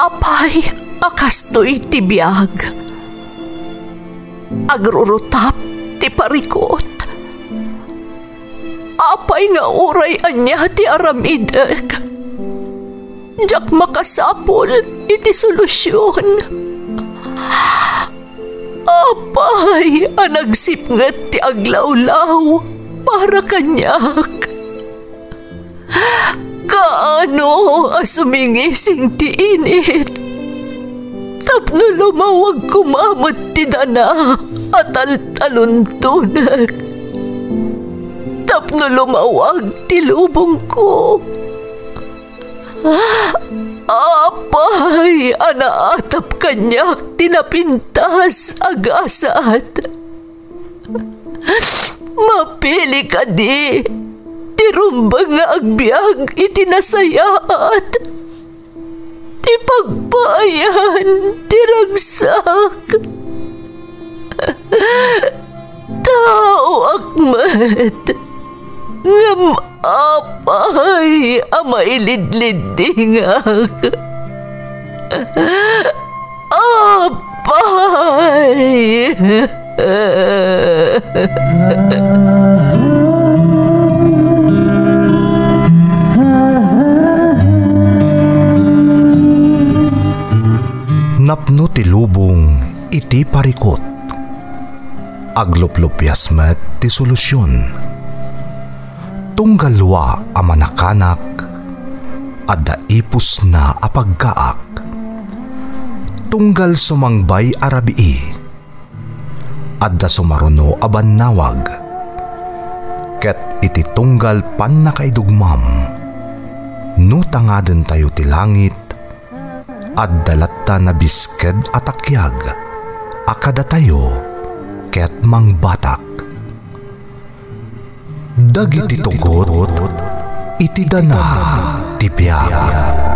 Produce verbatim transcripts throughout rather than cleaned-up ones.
Apay a kastoy ti biag? Agrurutap ti parikut. Apay nga uray ania ti aramidek, diak makasapul iti solusion. Apay a nagsipnget ti aglawlaw para kaniak? Kaano a sumingising ti init tapno lumawag koma met ti dana a taltaluntonek, tapno lumawag ti lubongko? Apay a naatap kaniak ti napintas a gasat? Mapili kadi ti rumbeng nga agbiag iti nasayaat, ti pagpaayan ti ragsak? Taoak met, ngem apay a mailidliddingak? Apay! Napno ti lubong iti parikut. Agluplupias met ti solusion. Tunggal lua a manakanak, adda ipusna a pagkaak. Tunggal sumangbay a rabii, adda sumaruno a bannawag. Ket iti tunggal pannakaidugmam, no tangadentayo ti langit, adda latta nabisked a takiag a kadatayo ket mangbatak. Dagiti tugot iti dana ti biag.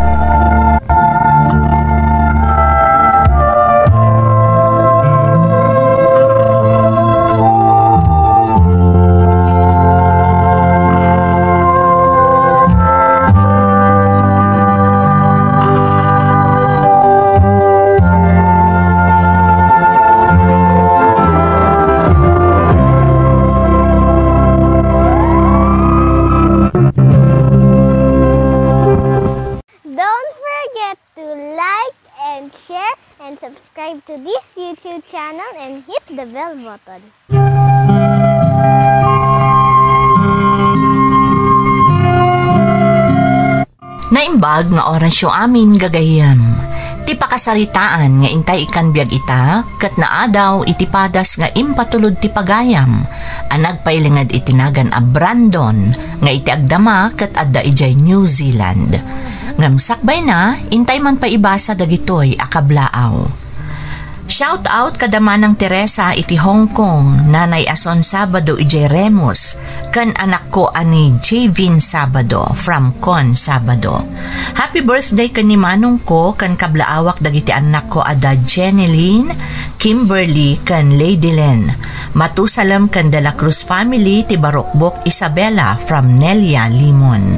Don't forget to like and share and subscribe to this YouTube channel and hit the bell button. Naimbag nga orasyo amin, gagayyem. Ti pakasaritaan nga intay ikkan biag ita, ket naadaw iti padas nga impatulod ti pagayam a nagpailinged iti nagan a Brandon nga iti agdama ket adda idiay New Zealand. Ngem sakbayna, intay man pay ibasa dagitoy a kablaaw. Shout out kada Manang Teresa iti Hong Kong, Nanay Ason Sabado idiay Remus, ken anakko a ni Javin Sabado from Con Sabado. Happy birthday ken ni manongko ken kablaawak dagiti annakko a da Jenny Lynn, Kimberly, ken Lady Lynn. Matusalem ken De La Cruz family ti Barukbok Isabela from Nelia Limon.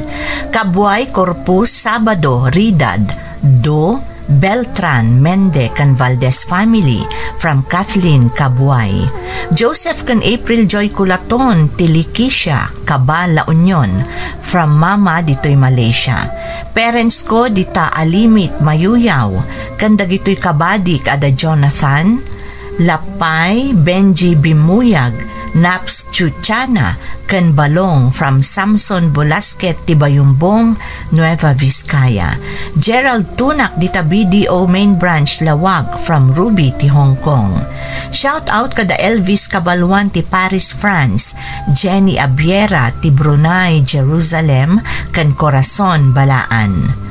Kabuay Corpus Sabado, Ridad, Do, Beltran, Mende, ken Valdez family from Kathleen Kabuay. Joseph ken April Joy Culaton ti Likisha, Kaba, La Union from Mama ditoy Malaysia. Parents ko dita Alimit, Mayuyaw, ken dagitoy kabadik a da Jonathan, Lapay, Benji Bimuyag, Naps Chuchana, ken Balong from Samson Bulasquet ti Bayumbong, Nueva Vizcaya. Gerald Tunak dita B D O Main Branch Lawag from Ruby ti Hong Kong. Shout out kada Elvis Kabaluan ti Paris, France, Jenny Abiera ti Brunei, Jerusalem, ken Corazon, Balaan.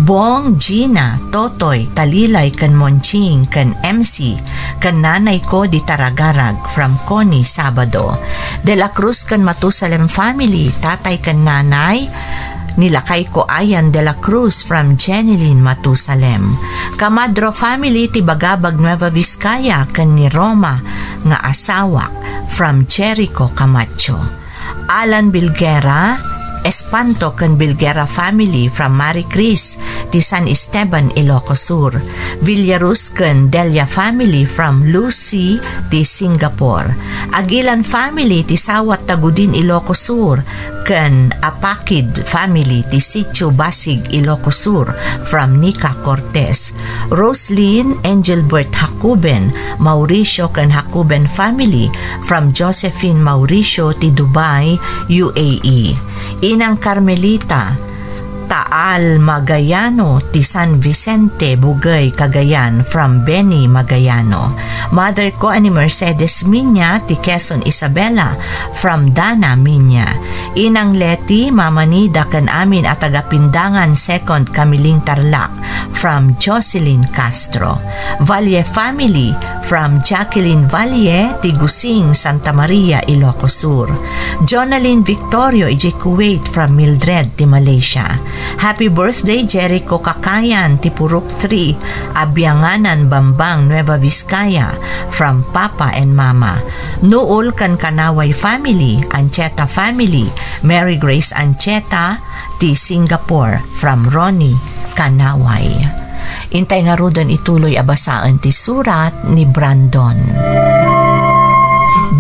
Bong, Gina, Totoy, Talilay, ken Monching, ken M C, ken nanay ko di Taragarag from Connie, Sabado. De La Cruz ken Matusalem family, tatay ken nanay, ni lakay ko Ayan De La Cruz from Jenilyn Matusalem. Kamadro family ti Bagabag, Nueva Vizcaya, ken ni Roma nga asawak from Jericho Camacho. Alan Bilguera, Espanto ken Bilguera family from Marie Chris ti San Esteban, Ilocos Sur. Villarus ken Delia family from Lucy ti Singapore. Aguilan family ti Sawat, Tagudin, Ilocos Sur, ken Apakid family ti Sitio Basig, Ilocos Sur, from Nica Cortez. Roslyn Engelbert Hakuben, Mauricio ken Hakuben family from Josephine Mauricio ti Dubai, U A E. Inang Carmelita Taal Magayano ti San Vicente, Bugey, Cagayan from Benny Magayano. Mother ko a ni Mercedes Minya ti Quezon, Isabela from Dana Minya. Inang Leti, Mama Nida ken amin a taga Pindangan Second, Camiling, Tarlac from Jocelyn Castro. Valle family from Jacqueline Valle, Tigusing, Santa Maria, Ilocos Sur. Jonalyn Victorio, idiay Kuwait from Mildred, ti Malaysia. Happy birthday, Jericho Kakayan, ti Purok three, Abianganan, Bambang, Nueva Vizcaya, from Papa and Mama. Nuol ken Kanaway family, Ancheta family, Mary Grace Ancheta, ti Singapore, from Ronnie Kanaway. Intay ngaruden ituloy a basaen ti surat ni Brandon.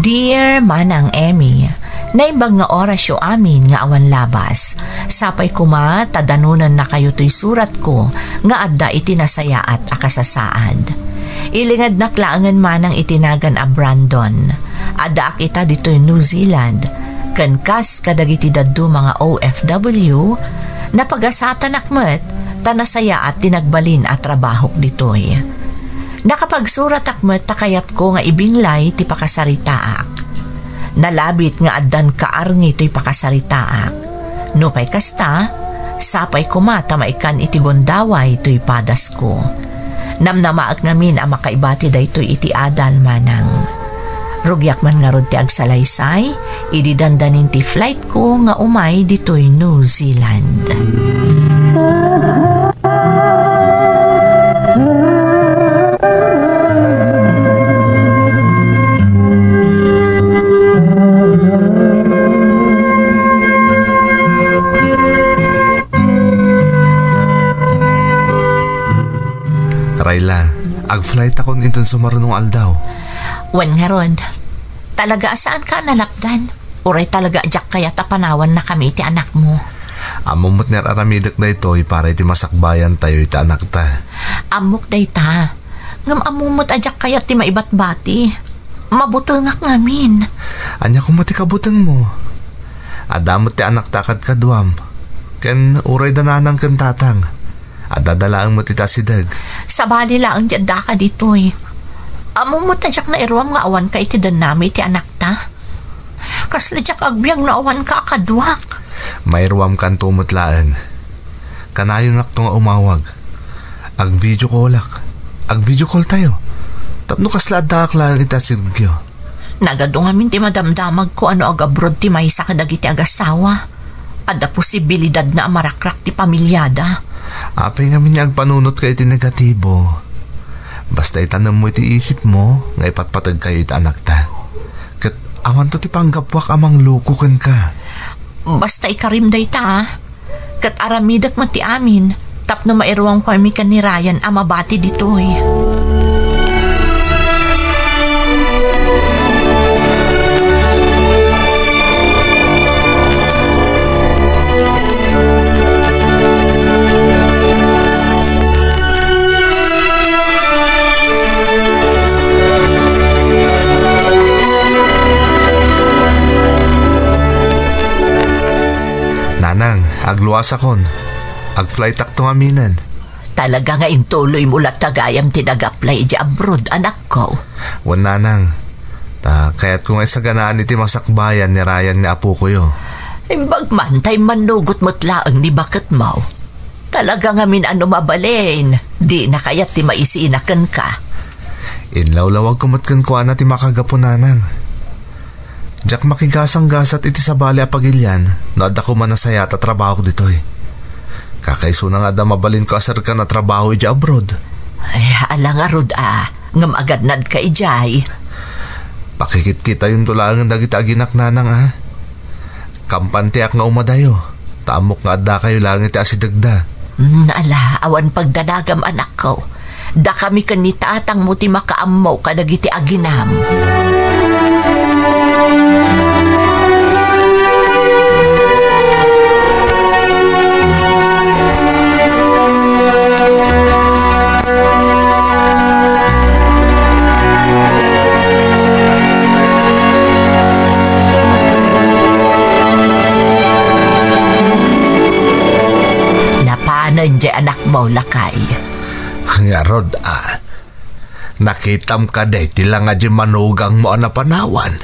Dear Manang Emmy, naimbag nga orasyo amin nga awan labas. Sapay koma ta danonennakayo toy suratko nga adda iti nasayaat a kasasaad. Ilingednak laengen manang iti nagan a Brandon. Addaak ita ditoy New Zealand, ken kas kadagiti dadduma nga O F W, napagasatanak met ta nasayaat ti nagbalin a trabahok ditoy. Nakapagsuratak met ta kayatko nga ibinglay ti pakasaritaak. Nalabit nga addan kaarngi toy pakasaritaak. Nupay kasta, sapay koma ta maikkan iti gundaway toy padasko. Namnamaek ngamin a makaibati daytoy iti adal, manang. Rugiak man ngarud ti agsalaysay idi dandanin ti flightko nga umay ditoy New Zealand. Rayla, ag-flightakon inton sumaruno nga aldaw. Wen ngarud, talaga a saanka a nalapdan. Uray talaga a diak kayat a panawannakami iti anakmo. Ammom met nga ar-aramidek daytoy para iti masakbayantayo iti anakta. Ammok dayta. Ngem ammom met a diak kayat ti maibatbati. Mabutengak ngamin. Ania koma ti kabutengmo? Adda met ti anakta a kadkaduam. Ken uray da nanang ken tatang. Adda da laeng met iti asideg. Sabali laeng ti addaka ditoy. Ammom met a diak nairuam nga awanka iti dennami iti anakta. Kasla diak agbiag no awanka a kaduak. Mairuamkanto met laeng. Kanayonakto nga umawag. Ag-video callak. Ag-video calltayo. Tapno kasla addaak laeng iti asidegyo. Nagadu ngamin ti madamdamagko a no ag-abroad ti maysa kadagiti agasawa. Adda posibilidadna a marakrak ti pamiliada. Apay ngamin nga agpanunotka iti negatibo? Basta itanemmo iti isipmo nga ipatpategkayo iti anakta. Ket awanto ti panggapuak a mangloko kenka. Basta ikarim dayta, a. Ket aramidek met ti amin tapno mairuamkami ken ni Ryan a mabati ditoy. Nanang, agluasakon. Ag-flightakto ngaminen. Talaga nga intuloymo latta gayam ti nag-apply idiay abroad, anakko? Wen, nanang. Ta kayatko nga isaganaan iti masakbayan ni Ryan nga apokoyo. Imbag man ta immannugot met laeng ni baketmo. Talaga ngamin a no mabalin, dina kayat ti maisina kenka. Inlawlawagko met kenkuana ti makagapu, nanang. Diak makigasanggasat iti sabali a pagilian no adda koma nasayaat a trabahok ditoy. Kakaisuna nga adda mabalinko a serkan a trabaho idiay abroad. Ay, ala ngarud a, ngem agannadka idiay. Pakikitkitayonto laengen dagiti aginak, nanang, a. Kampantiak nga umadayo. Ta ammok nga addakayo laeng iti asidegda. Mm, ala, awan pagdanagam, anakko. Dakami ken ni tatangmo ti makaammo kadagiti aginam. Napanen diay anakmo, lakay. Ngarud, a, nakitam kadi ti langa diay manugangmo a napanawan?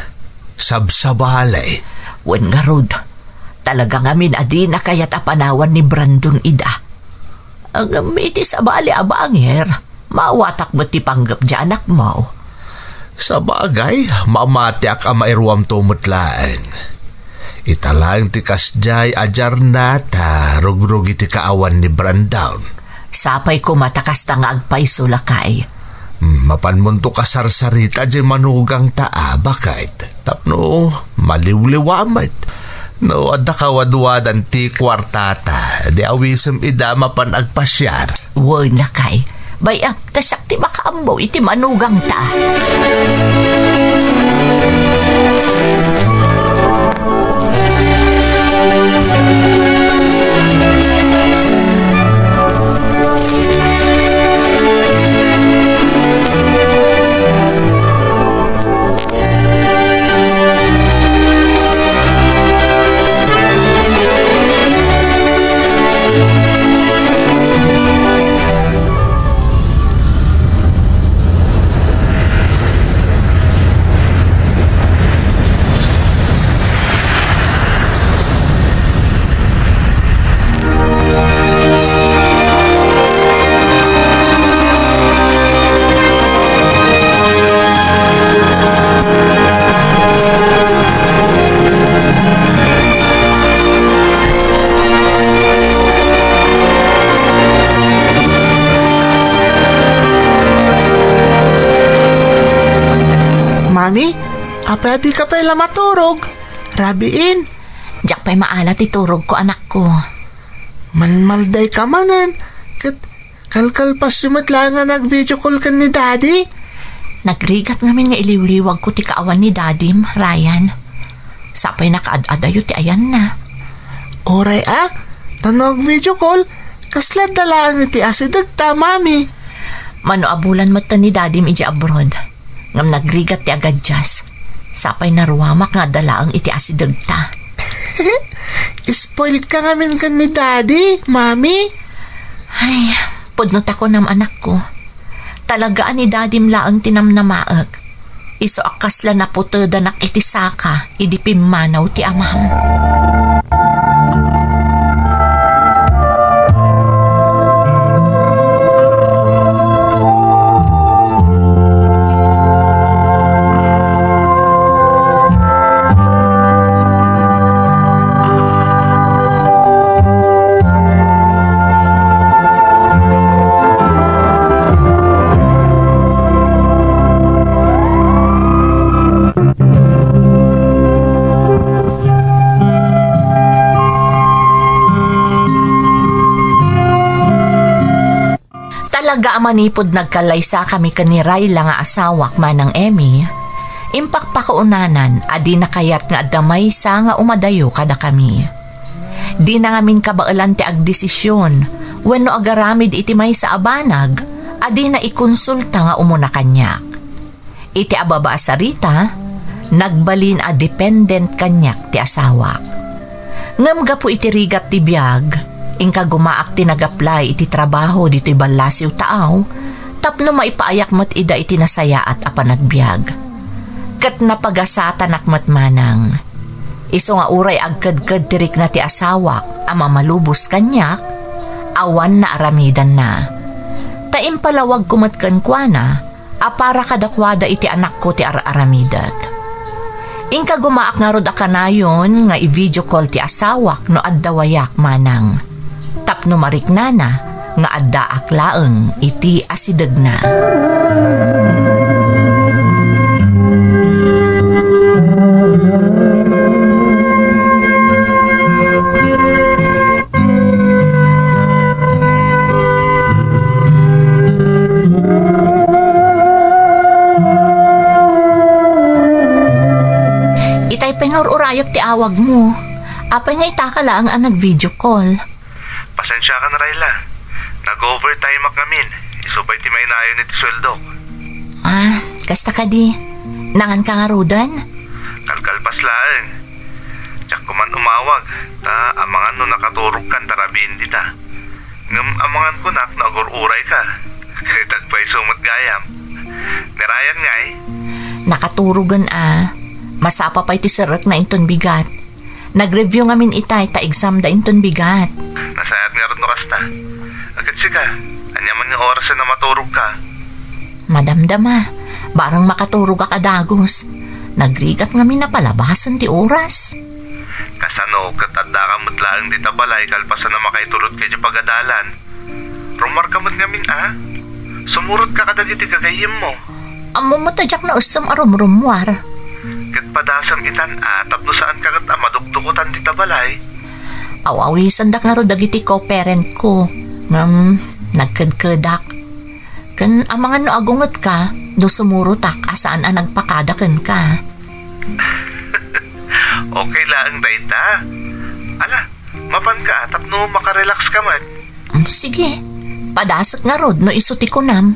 Sabsabali. Wen ngarud, talaga ngamin a dina kayat a panawan ni Brandon ida. Ngem iti sabali a bangir, maawatak met ti panggep diay anakmo. Sabagay, mamatiak a mairuamto met laeng. Ita laeng ti kasdiay a diarna ta rugrugi ti kaawan ni Brandon. Sapay koma ta kasta nga agpayso, lakay. Hmm, mapanmonto kasarsarita diay manugangta a, baket. Tapno maliwliwa met. No adda kawadwadan ti kuartata, di awisem ida a mapan agpasiar. Wen, lakay. Bay-am ta siak ti makaammo iti manugangta. Mami, apay a dika pay la maturog? Rabiin. Diak pay maala ti turogko, anakko. Malmaldayka manen, ket kalkalpasyo met laeng a nag-video call ken ni Daddy. Nagrigat ngamin nga iliwliwagko ti kaawan ni Dadim, Ryan. Sapay nakaad-adayo ti ayanna. Uray a, ta no ag-video call, kasla adda laeng iti asidegta, Mami. Mano a bulan met ni Dadim idiay abroad. Ngem nagrigat ti agadias. Sapay naruamak nga adda laeng iti asidegta. Spoiled ka ngamin ken ni Daddy, Mami. Ay, pudno ta kunam, anakko. Talaga a ni Dadim laeng ti namnamaek. Isu a kasla naputedanak iti saka idi pimmanaw ti amam. Talaga a manipud nagkallaysakami ken ni Rayla nga asawak, Manang Emmy, impakpakaunanan a dina kayat nga adda maysa nga umadayo kadakami. Dina ngamin kabaelan ti agdesision wenno agaramid iti maysa a banag a dina ikonsulta nga umuna kaniak. Iti ababa a sarita, nagbalin a dependent kaniak ti asawak. Ngem gapu iti rigat ti biag, inkagumaak ti nag-apply iti trabaho ditoy ballasiw taaw tapno maipaayak met ida iti nasayaat a panagbiag. Ket napagasatanak met manang. Isu nga uray agkedked ti rikna ti asawak a mamalubos kaniak, awan naaramidanna. Ta impalawagko met kenkuana a para kadakuada iti anakko ti ar-aramidek. Inkagumaak ngarud a kanayon nga i-video call ti asawak no adda wayak manang, tapno mariknana nga addaak laeng iti asidegna. Ket ti awagmo, apay nga itaka laeng a nag-video call? Pasensiakan, Rayla. Nag-overtime ak ngamin. Isu pay ti mainayon iti sueldok. Ah, kasta kadi. Nangan ka ngaruden? Kalkalpas laeng. Diak ko man umawag, ta amangan no nakaturogkan ta rabiin dita. Ngem amangan kunak no agur-uray ka. Ket agpayso met gayam. Ni Ryan ngay? Nakaturogen a. Masapa pay ti serrekna inton bigat. Nag-review ngamin itay ta examda inton bigat. Nasayaat ngarud no kasta. Ket sika, ania man nga orasen a maturog ka? Madamdama, barang makaturogak a dagus. Nagrigat ngamin a palabasen ti oras. Kasano ket addaka met laeng dita balay kalpasan a makaitulod idiay pagadalan? Rummuarka met ngamin a? Sumurotka kadagiti gagayyemmo. Ammom met a diak naessem a rumrummuar. Ket padasem itan a tapno saanka ket a madukdukotan dita balay. Aw-awisendak ngarud dagiti co-parent ko. Ngem, nagkedkedak. Ken amangan no agungetka, no sumurotak a saan a nagpakada kenka. Okay laeng dayta. Ala, mapanka tapno makarelax ka met. Mm, sige. Padasek ngarud no isu ti kunam.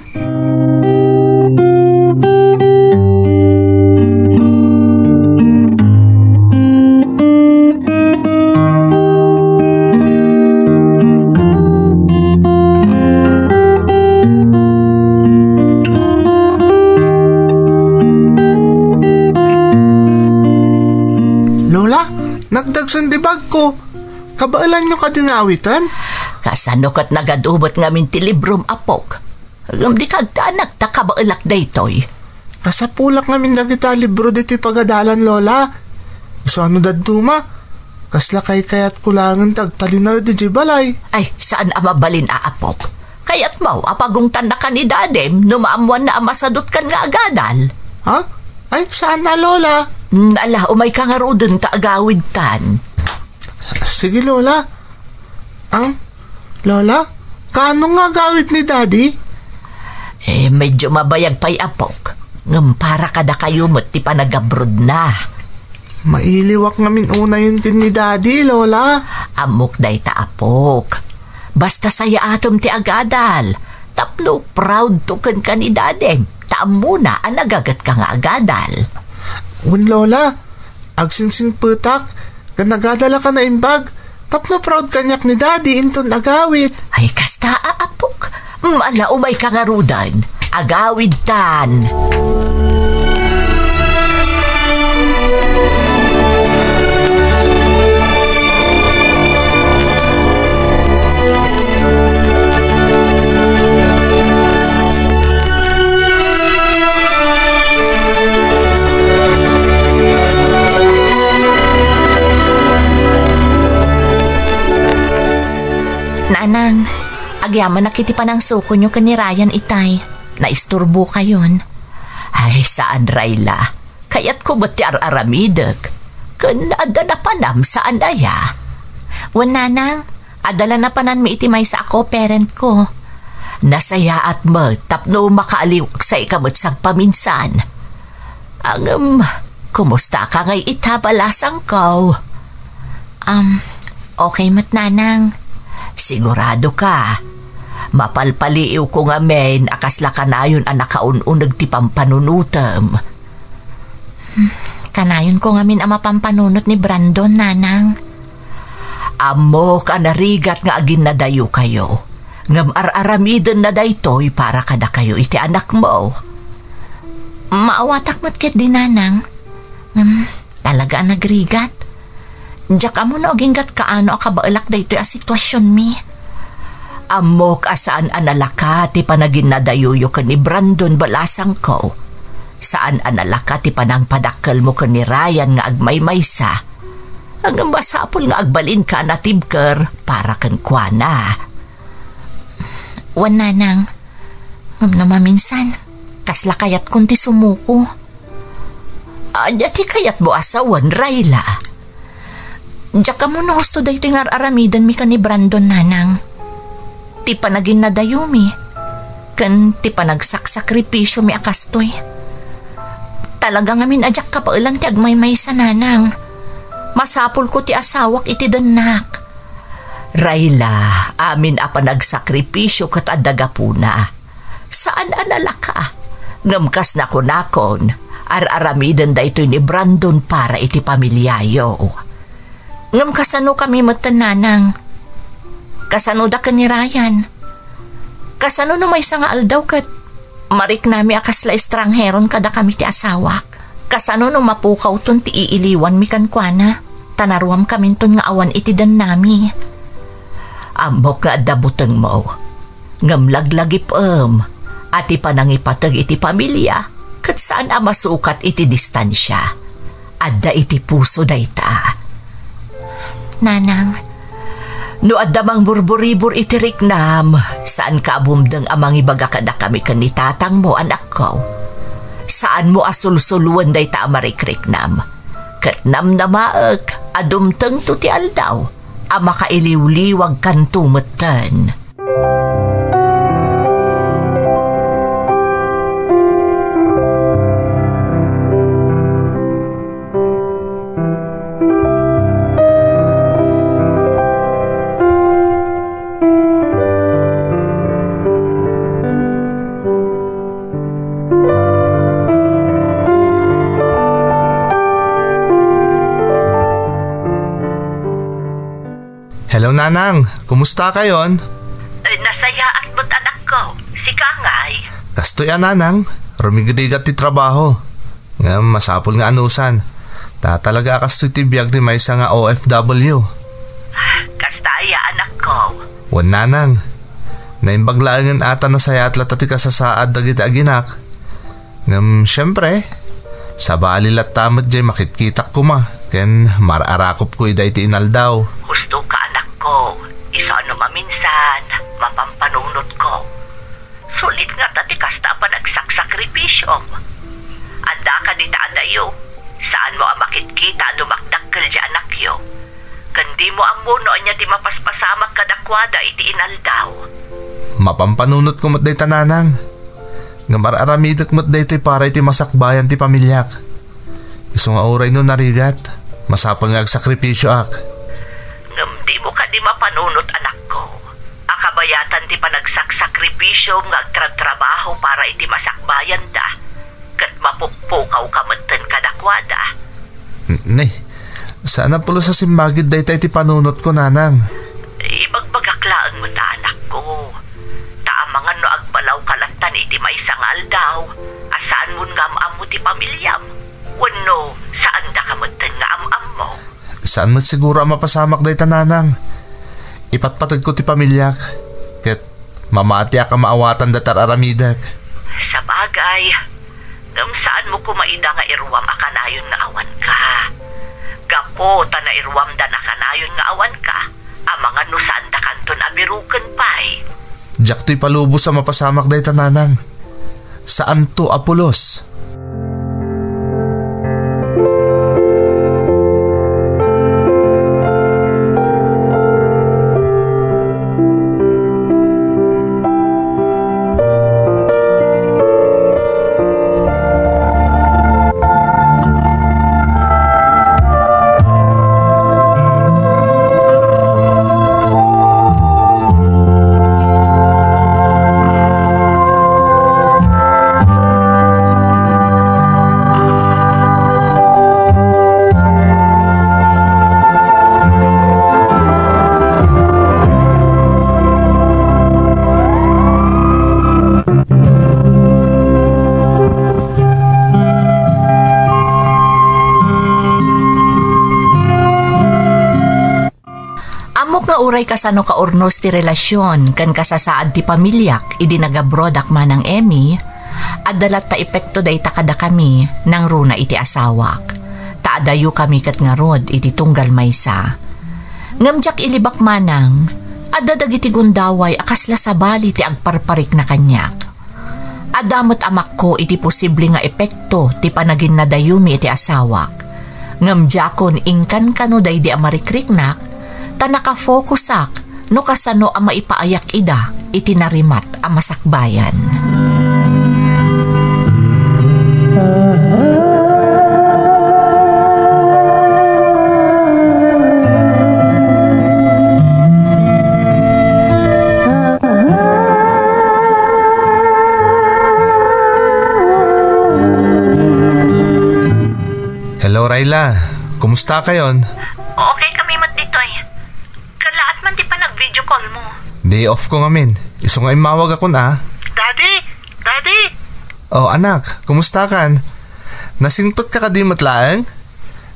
Lola, nagdagsen ti bagko. Kabaelanyo kadi nga awiten? Kasano ket nagadu met ngamin ti librom, apok? Ngem dika agtanak ta kabaelak daytoy. Kasapulak ngamin dagita libro ditoy pagadalan, Lola. Isuano dadduma? Kasla kaykayatko laengen ti agtalinaed idiay balay. Ay, saan a mabalin a, apok. Kayatmo a pagungtannaka ni Dadim no maammoanna a masadutkan nga agadal. Ha? Ay, saan a, Lola. Mm, ala, umayka ngaruden ta agawidtan. Sige, Lola. Ang, Lola, kaano nga agawid ni Daddy? Eh, medyo mabayag pay, apok. Ngem para kadakayo met ti panagabrodna. Mailiwak ngamin unayen ken ni Daddy, Lola. Ammok dayta, apok. Basta sayaatem ti agadal. Tapno proud to kenka ni Daddy. Ta ammona a nagagetka nga agadal. Wen, Lola. Agsingsingpetak, ken nagadalak a naimbag, tapno proud kaniak ni Daddy inton agawid. Ay, kasta a, apok. Ala, umayka ngaruden. Agawidtan. Nanang, agyamanak iti panangsukonyo ken ni Ryan itay. Naisturbokayon. Ay, saan, Rayla. Kayatko met ti ar-aramidek. Ken adda napanam saan aya? Wen, Nanang, adda la napananmi iti maysa a co-parent ko. Nasayaat met tapno makaaliwak sayka met sagpaminsan. Ngem, kumusta ka ngay ita, balasangko? Um, okay met, Nanang. Sigurado ka? Mapalpaliiwko ngamin a kasla kanayon a nakaun-uneg ti pampanunotem. Kanayonko ngamin a mapampanunot ni Brandon, Nanang. Ammok a narigat nga aginnadayokayo, ngem ar-aramidenna daytoy para kadakayo iti anakmo. Maawatak met ketdi, Nanang. Ngem, talaga a nagrigat. Diak ammo no aginggat kaano a kabaelak daytoy a situasionmi. Ammok a saan a nalaka ti panaginnadayoyo ken ni Brandon, balasangko. Saan a nalaka ti panangpadakkelmo ken ni Ryan nga agmaymaysa. Ngem masapul nga agbalinka a natibker para kenkuana. Wen, Nanang, ngem no maminsan, kasla kayatkon ti sumuko. Ania ti kayatmo a sawen, Rayla? Diak ammo no husto daytoy nga ar-aramidenmi ken ni Brandon, Nanang. Ti panaginnadayomi, ken ti panagsaksakripisiomi a kastoy. Talaga ngamin a diak kabaelan ti agmaymaysa, Nanang. Masapulko ti asawak iti dennak. Rayla, amin a panagsakripisio ket adda gapuna. Saan a nalaka. Ngem kas nakunakon, ar-aramiden daytoy ni Brandon para iti pamiliayo. Ngem kasanokami metten, nanang? Kasanoda ken ni Ryan? Kasano no maysa nga aldaw ket mariknami a kasla estranheron kadakami ti asawak? Kasano no mapukawton ti iiliwanmi kenkuana? Ta naruamkaminton nga awan iti dennami. Ammok nga adda butengmo. Ngem laglagipem a ti panangipateg iti pamilia ket saan a masukat iti distansia. Adda iti puso dayta. Nanang, no adda mangburburibur iti riknam, saanka a bumdeng a mangibaga kadakami ken ni tatangmo, anakko. Saanmo a sulsuloen dayta a marikriknam. Ket namnamaek a dumtengto ti aldaw a makailiwliwagkanto metten. Hello, Nanang. Kumusta kayon? Eh, nasayaat met, anakko. Sika ngay? Kastoy a, Nanang. Rumigrigat ti trabaho. Ngem masapul nga anusan. Ta talaga a kastoy ti biag ti maysa nga O F W. Kasta aya, anakko. Wen, Nanang. Naimbag laengen a ta nasayaat latta ti kasasaad dagiti aginak. Ngem, siempre, sabali latta met jay makitkitak koma, ken mar-arakopko ida iti inaldaw. Husto ka, anakko. Isu a no maminsan, mapampanunotko. Sulit ngata ti kasta a panagsaksakripisiom. Adda ka dita adayo, saanmo a makitkita a dumakdakkel ti anakyo. Ken dimo ammo no ania ti mapaspasamak kadakuada iti inaldaw. Mapampanunotko met dayta, Nanang. Ngem ar-aramidek met daytoy para iti masakbayan ti pamiliak. Isu nga uray no narigat, masapul nga agsakripisioak. Ngem dimo kadi mapanunot, anakko, a kabayatan ti panagsaksakripisio nga agtratrabaho para iti masakbayanda, ket mapukpukawka metten kadakuada? N-, ne, saan a pulos a simmagid dayta iti panunotko, Nanang. Ibagbagak laeng met a, anakko. Ta amangan no agbalawka lattan iti maysa nga aldaw, a saanmon nga am-ammo ti pamiliam, wenno saandaka metten nga am-ammo. Saan met siguro a mapasamak dayta, Nanang. Ipatpategko ti pamiliak, ket mamatiak a maawatan dayta ar-aramidek. Sabagay, ngem saanmo koma ida nga iruam a kanayon nga awanka. Gapu ta nairuamdan a kanayon nga awanka, amangan no saandakanton a biruken pay. Diakto ipalubos a mapasamak dayta, Nanang. Saanto a pulos. Ammok nga uray kasano kaurnos ti relasion ken kasasaad ti pamiliak idi nagabroadak, Manang Emmy, adda latta epekto dayta kadakami nangruna iti asawak. Ta adayokami ket ngarud iti tunggal maysa. Ngem diak ilibak, Manang, adda dagiti gundaway a kasla sabali ti agparparikna kaniak. Adda met amakko iti posible nga epekto ti panaginnadayomi iti asawak. Ngem diakon inkankano daydi a marikriknak, ta nakafokusak no kasano a maipaayak ida iti narimat a masakbayan. Ila, kumusta kayon? Okay kami met ditoy. Kalaat man ti panag-video call mo. Day off ko ngamin. Isu nga immawag akon, a. Daddy! Daddy! Oh, anak, kumusta kan? Nasingpet ka kadi met laeng?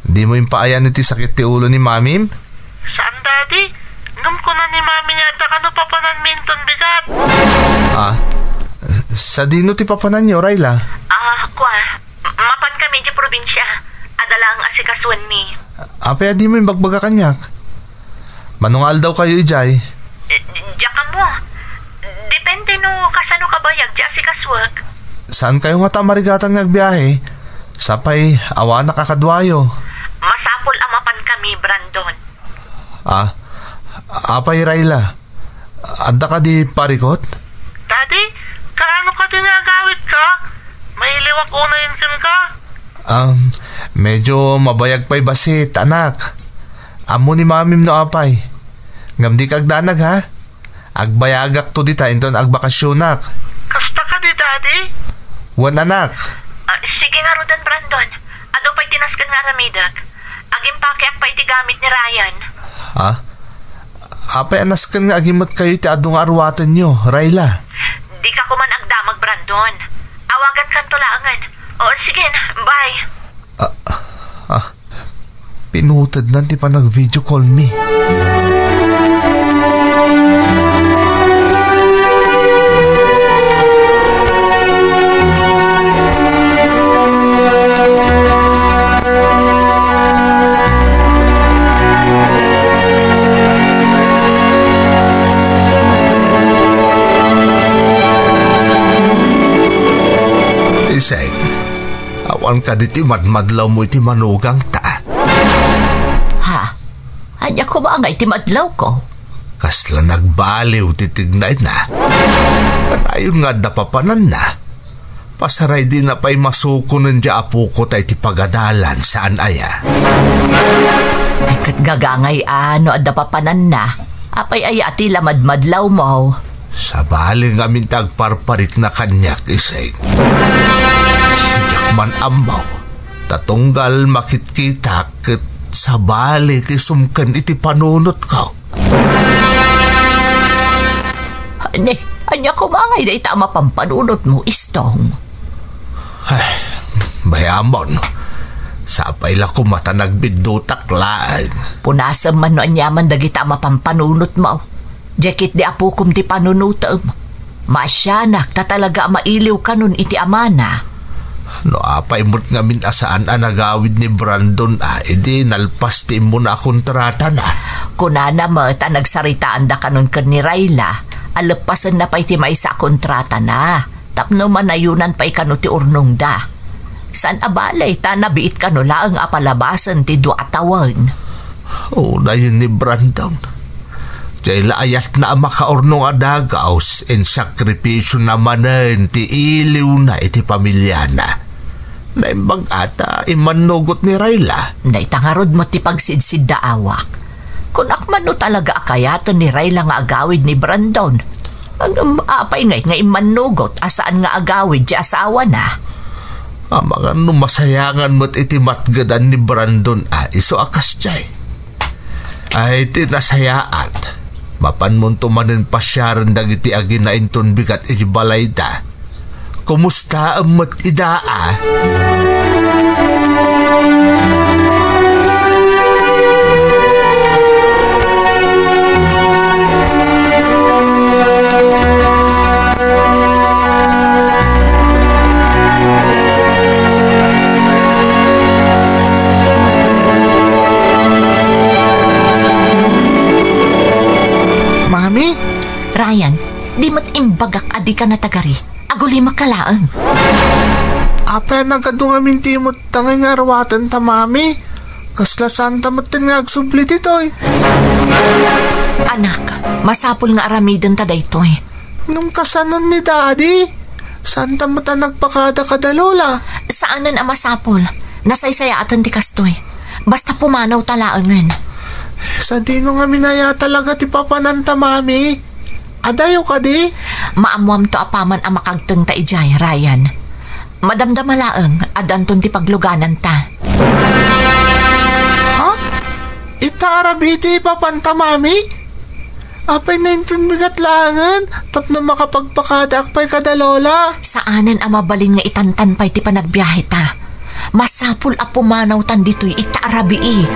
Dimo impaayaan iti sakit ti ulo ni mamim? Saan, Daddy. Ngem kuna ni Mami nga adda kano papananmi inton bigat. Ah, sadino ti papananyo, Rayla? Ah, kua, m-, mapan kami idiay probinsia. Adda laeng asikasuenmi. Apay a dimo imbagbaga kaniak? Mano nga aldaw kayo idiay? Eh, diak ammo. Depende no kasano kabayag ti asikasuek. Saan kayo ngata a marigatan nga agbiahe? Sapay, awanak a kaduayo. Masapul a mapan kami, Brandon. Ah, apay, Rayla? Adda kadi parikut? Daddy, kaano kadi nga agawidka? Mailiwak unay kenka? Um, medyo mabayag pay bassit, anak. Ammo ni mamim no apay. Ngem dika agdanag, ha? Agbayagakto dita inton agbakasionak. Kasta kadi, Daddy? Wen, anak. Ah, sige ngaruden, Brandon. Adu pay ti nasken nga aramidek. Agimpakeak pay iti gamit ni Ryan. Ha? Apay a nasken nga agimmet kayo iti adu nga aruatenyo, Rayla? Dika koman agdamag, Brandon. Awagankanto laengen. O, sige na. Bye. Ah, ah, pinutednan ti panag-video call mi. Iseng, awan kadi ti madmadlawmo iti manugangta? Ha? Ania koma ngay ti madlawko? Kasla nagbaliw ti tignayna. Kanayon nga adda papananna. Pasaray dina pay masukonen diay apoko ta iti pagadalan, saan aya? Ay, ket gagangay a no adda papananna. Apay aya ti la madmadlawmo? Sabali ngamin ti agparparikna kaniak, Iseng. Diak man ammo. Ta tunggal makitkitak ket sabali ti sumken iti panunotko. Ni, ania koma ngay dayta a mapanpanunotmo, Istong? Ay, bay-amon. Sapay la koma ta nagbiddutak laeng. Punasem man no aniaman dagita a mapanpanunotmo. Diay ketdi apokom ti panunotem. Maasianak ta talaga a mailiw kanon iti amana. No apay met ngamin a saan a nagawid ni Brandon a idi nalpas ti immuna a kontratana? Kunana met a nagsaritaanda kanon ken ni Rayla a leppasenna pay ti maysa a kontratana tapno manayonan pay kano ti urnongda. Saan a bale ta nabiit kano laeng a palabasen ti dua a tawen. Unayen ni Brandon. Diay la ayatna a makaurnong a dagaus, insakripisiona manen ti iliwna iti pamiliana. Naimbag a ta immannugot ni Rayla. Dayta ngarud met ti pagsidsiddaawak. Kunak man no talaga a kayaten ni Rayla nga agawid ni Brandon. Ngem apay ngay nga immannugot a saan nga agawid ti asawana? Amangan no masayangan met iti matgedan ni Brandon a isu a kasdiay. Ay, ti nasayaat. Mapanmonto manen pasiaren dagiti aginainton bigat iti balayda. Kumustaem met ida a? Mami? Ryan, di met imbagak a dika natagari. Agulimak ka laeng. Apay a nagadu ngamin ti imettangay nga aruaten ta, Mami? Kasla saanta metten nga agsubli ditoy. Anak, masapul nga aramidenta daytoy. Ngem kasano ni Daddy? Saanta met a nagpakada kada Lola? Saanen a masapul. Nasaysayaaten ti kastoy. Basta pumanawta laengen. Sadino ngamin aya talaga ti papananta, Mami? Adayo kadi? Maammoamto apaman a makagtengta idiay, Ryan. Madamdama laeng, addanton ti paglugananta. Ta arabii ti ipapanta, Mami? Apay, nainton bigat laengen tapno makapagpakadaak pay kada Lola. Saanen a mabalin nga itantan pay ti panagbiaheta. Masapul a pumanawtan ditoy ita a rabii.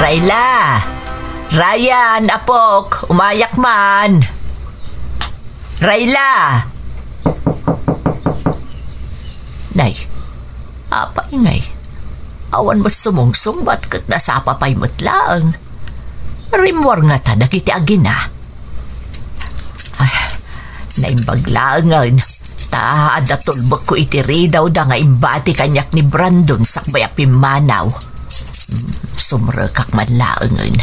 Rayla! Ryan, apok, umayak man. Rayla! Nay, apay ngay? Awan met sumungsungbat ket nasapa pay met laeng. Rimmuar ngata dagiti agina. Ay, naimbag laengen, ta adda tulbekko iti ridawda nga imbati kaniak ni Brandon sakbay a pimmanaw. Hmm, sumrekak man laengen.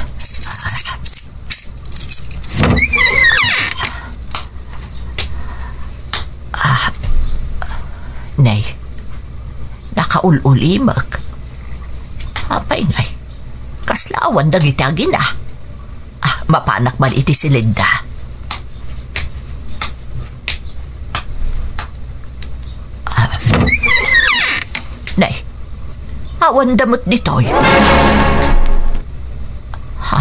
Ah, nay, nakaul-ulimek. Apay ngay, kasla awan dagiti agina? Ah, mapanak man iti silidda. Ah. Nay, awanda met ditoy. Ha,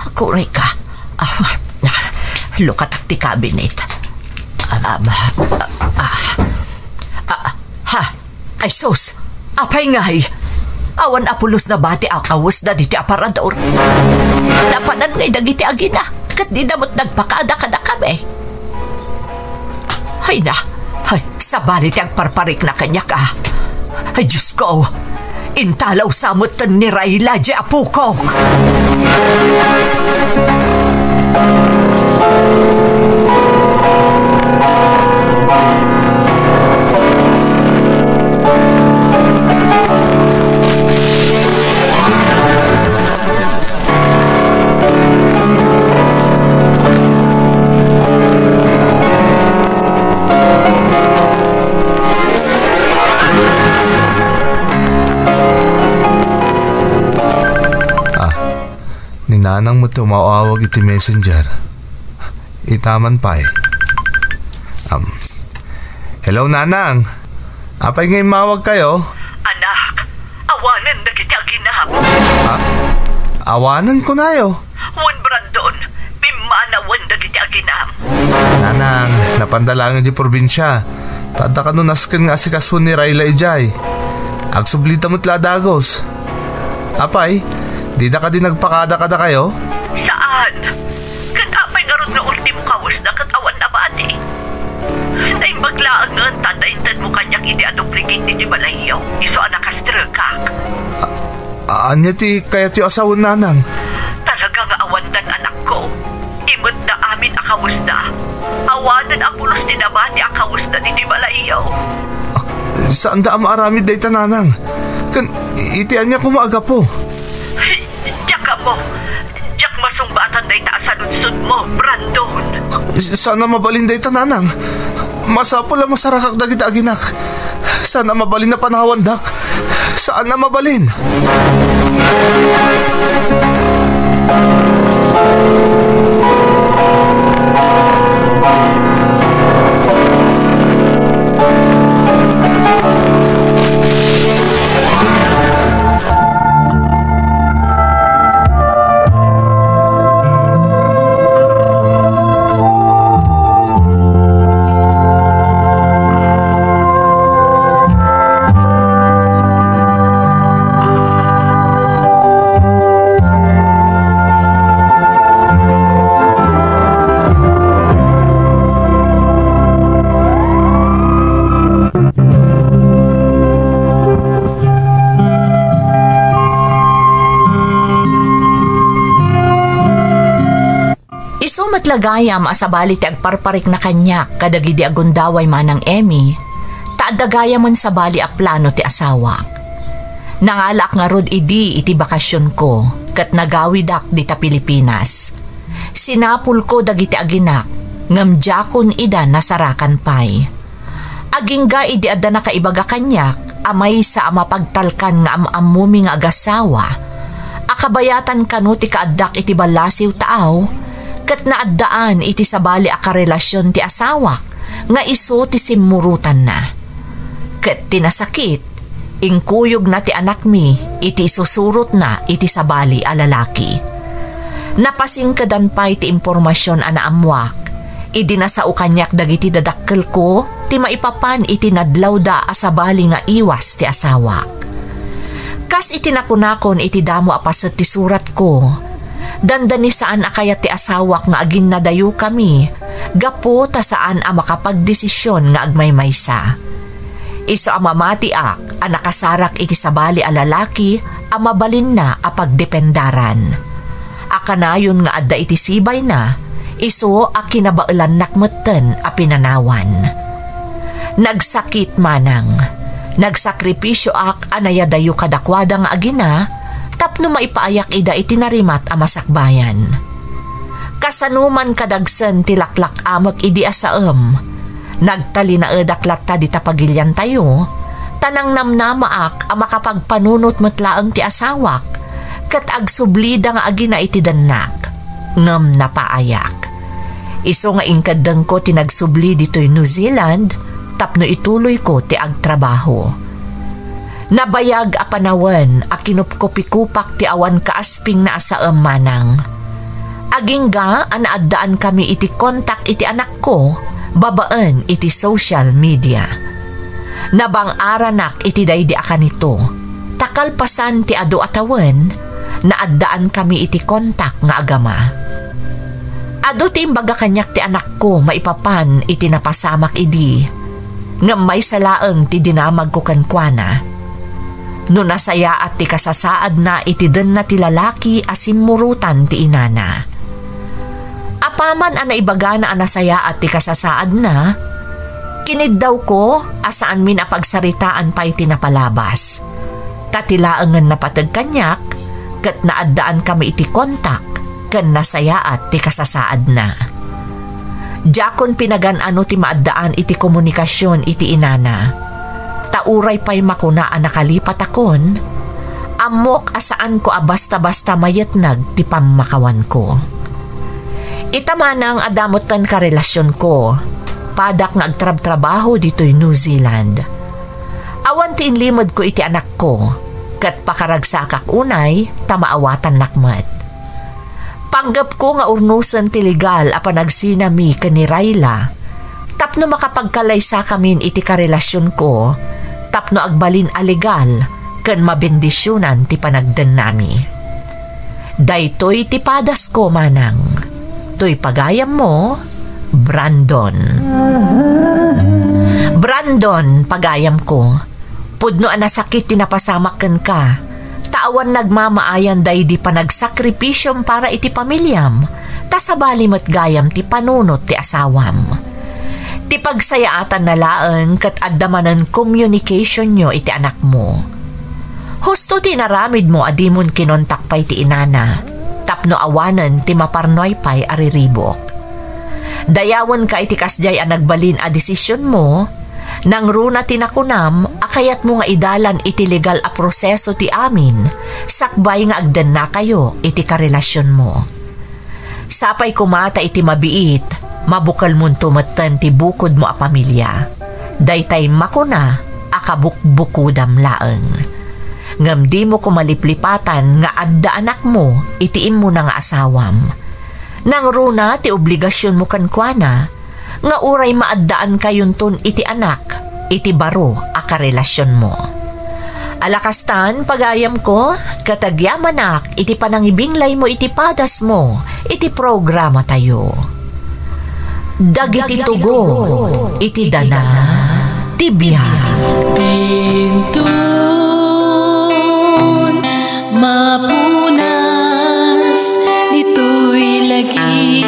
akurayka. Ah, lukatak ti cabinet. Ah, ah, ah, ah, ah, ha, Ay sus! Apay ngay? Awan a pulos nabati a kawesda diti aparador. Napanan ngay dagiti agina, ket dida met nagpakada kadakami. Ay na, ay, sabali ti agparparikna kaniak, a. Ay, Diosko, intalaw sa metten ni Rayla diay apokok. Ah, ni Nanang met ti umaw-awag iti messenger. Itaman pay. Um, hello, Nanang. Apay nga immawag kayo? Anak, awanen dagiti aginam. Ha? Awanen kunayo? Wen, Brandon, pimmanawen dagiti aginam. Nanang, napanda laeng idiay probinsia. Ta adda kano nasken nga asikaso ni Rayla idiay. Agsublida met la a dagus. Apay, dida kadi nagpakada kadakayo? Saan? Ket apay ngarud nga ultimo kawesda ket awan nabati? Naimbag laengen ta adda intedmo kaniak idi a duplicate iti balayyo, isu a nakastrekak. A-, ania ti kayatyo a sawen, Nanang? Talaga nga awandan, anakko. Imetda amin a kawesda. Awanen a pulos ti nabati a kawesda ditoy balayyo. Ah, saanda a maaramid dayta, Nanang. Ken iti ania koma a gapu? Diak ammo. Diak masungbatan dayta a saludsodmo, Brandon. Saan a mabalin dayta, Nanang. Masapul a masarakak dagiti aginak. Saan a mabalin a panawandak. Saan a mabalin. Isu met la gayam a sabali ti agparparikna kaniak kadagidi a gundaway, Manang Emmy, ta adda gayamen sabali a plano ti asawak. Nangalaak ngarud idi iti bakasionko ket nagawidak dita Pilipinas. Sinapulko dagiti aginak, Ngem diakon ida nasarakan pay. Agingga idi adda nakaibaga kaniak a maysa a mapagtalkan nga am-ammomi nga agasawa, a kabayatan kano ti kaaddak iti ballasiw taaw, ket naaddaan iti sabali a karelasion ti asawak nga isu ti simmurotanna. Ket ti nasakit, inkuyogna ti anakmi iti isusurotna iti sabali a lalaki. Napasingkedan pay ti impormasion a naammoak idi nasao kaniak dagiti dadakkelko ti maipapan iti nadlawda a sabali nga iwas ti asawak. Kas iti nakunakon iti damo a paset ti suratko, dandani saan a kayat ti asawak nga aginnadayokami gapu ta saan a makapagdesisyon nga agmaymaysa. Isu a mamatiak a nakasarak iti sabali a lalaki a mabalinna a pagdependaran. A kanayon nga adda iti sibayna, isu a kinabaelannak metten a pinanawan. Nagsakit manang. Nagsakripisioak a nayadayo kadakuada nga agina tapno maipaayak ida iti narimat a masakbayan. Kasano man kadagsen ti laklak-amek idi a saem, nagtalinaedak latta dita pagiliantayo, ta nangnamnamaak a makapagpanunot met laeng ti asawak, ket agsublida nga agina iti dennak, ngem napaayak. Isu nga inkeddengko ti nagsubli ditoy New Zealand tapno ituloyko ti agtrabaho. Nabayag a panawen a kinupkupikupak ti awan kaaspingna a saem manang. Agingga a naaddaankami iti kontak iti anakko babaen iti social media. Nabang-aranak iti daydi a kanito, ta kalpasan ti adu a tawen, naaddaankami iti kontak nga agama. Adu ti imbaga kaniak ti anakko maipapan iti napasamak idi, ngem maysa laeng ti dinamagko kenkuana. No nasayaat ti kasasaadna iti denna ti lalaki a simmurotan ti inana. Apaman a naibagana a nasayaat ti kasasaadna, kiniddawko a saanmin a pagsaritaan pay ti napalabas. Ta ti laengen napateg kaniak, ket naaddaankami iti kontak ken nasayaat ti kasasaadna. Diakon pinagan-ano ti maaddaan iti komunikasion iti inana. Ta uray pay makuna a nakalipatakon, ammok a saanko a basta-basta mayetnag ti pammakawanko. Ita manang adda metten karelasionko, padak nga agtrabtrabaho ditoy New Zealand. Awan ti inlimedko iti anakko, ket pakaragsakak unay ta maawatannak met. Panggepko nga urnosen ti legal a panagsinami ken ni Raila tapno makapagkalaysakamin iti karelasionko tapno agbalin a legal ken mabendisionan ti panagdennami. Daytoy ti padasko manang. Toy pagayammo, Brandon. Brandon, pagayamko. Pudno a nasakit ti napasamak kenka, ta awan nagmamaayan daydi panagsakripisom para iti pamiliam, ta sabali met gayam ti panunot ti asawam. Ti pagsayaatanna laeng ket adda manen communicationyo iti anakmo. Husto ti inaramidmo a dimon kinontak pay ti inana, tapno awanen ti maparnuay pay a riribuk. Dayawenka iti kasdiay a nagbalin a desisionmo, nangruna ti nakunam a kayatmo nga idalan iti legal a proseso ti amin sakbay nga agdennakayo iti karelasionmo. Sapay koma ta iti mabiit, mabukelmonto metten ti bukodmo a pamilia. Daytay makuna a kabukbukodam laeng. Ngem dimo koma liplipatan nga adda anakmo iti immuna nga asawam. Nangruna ti obligasionmo kenkuana nga uray maaddaankayon iti anak iti baro a karelasionmo. Ala kastan, pagayamko, ket agyamanak iti panangibinglaymo iti padasmo iti programatayo. Dagiti tugot iti dana ti biag. Inton mapunas ditoy lagi,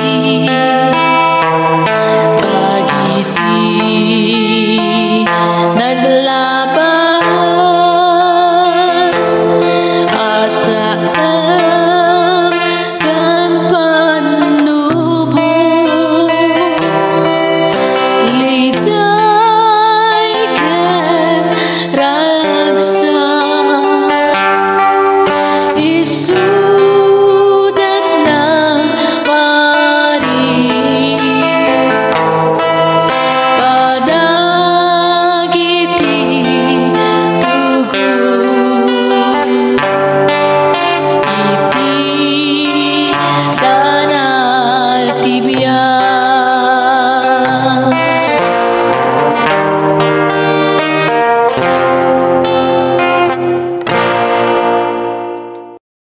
dagiti nagla-